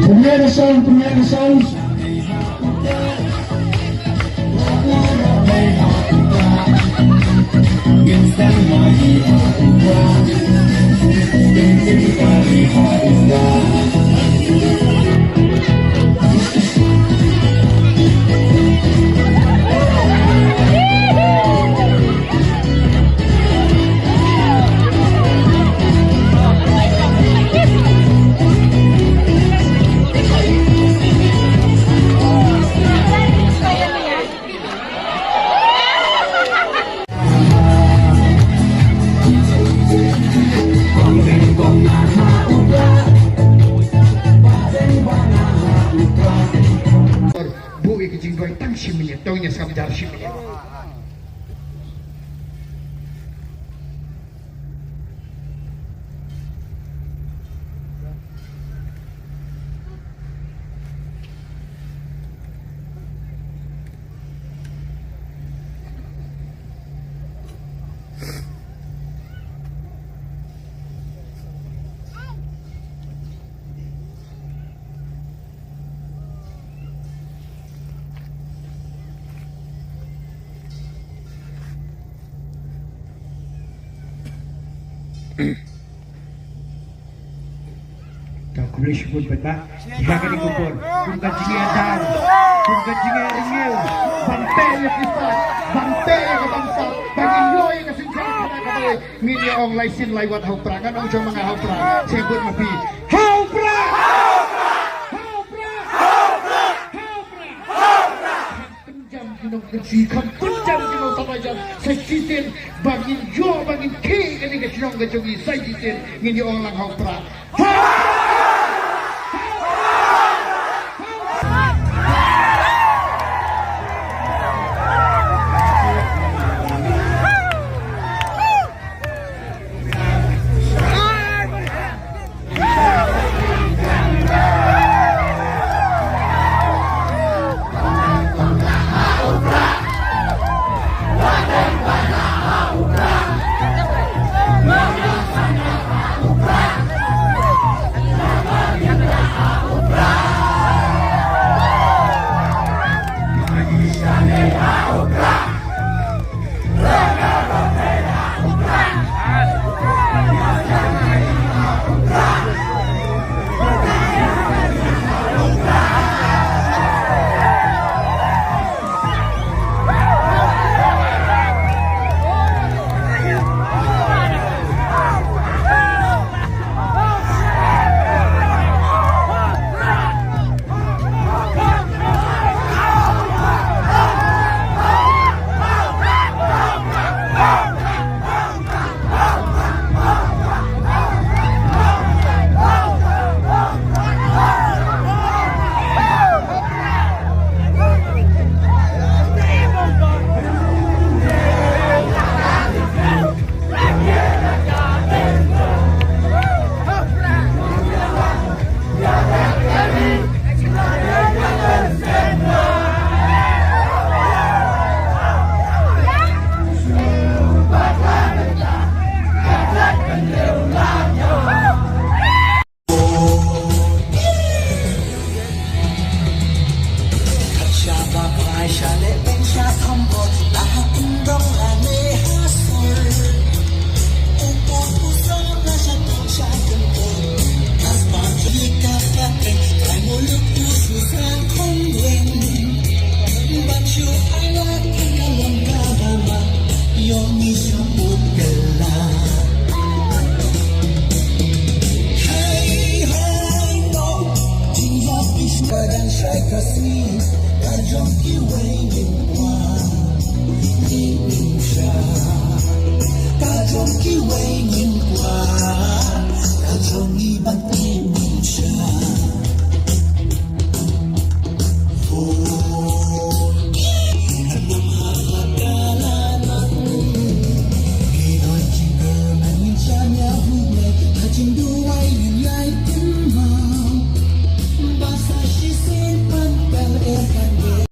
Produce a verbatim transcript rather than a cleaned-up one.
Pynlong sound, pynlong sound. Buh ïa ka jingduwai tang shi minit, tang ïa skam jar shi minit. Ka khublei shibun paidbah. Ïa kane ka por, kum ka jingïadei, kum ka jingïarngiew, ban teh ïa ki sat, ban teh ïa ka bamsap, ban ïoh ïa ka synshar khana kaba ngin ïa ong lai sien lai wat ha u Prah, ngan ong jong ma nga ha u Prah. Sngewbha ma phi. Ha u Prah! Ha u Prah! Ha u Prah! Pynjam ki nongkyrsiew, kham pynjam ki nongtharai jam. Sa shisien ba ngin ïoh, ba ngin khie kane ka shnong ka jong ngi, sa shisien ngin ïoh lang ha u Prah. Ba dang shai ka sngi ka jong kiwei, ngin wan, ngin ym shah.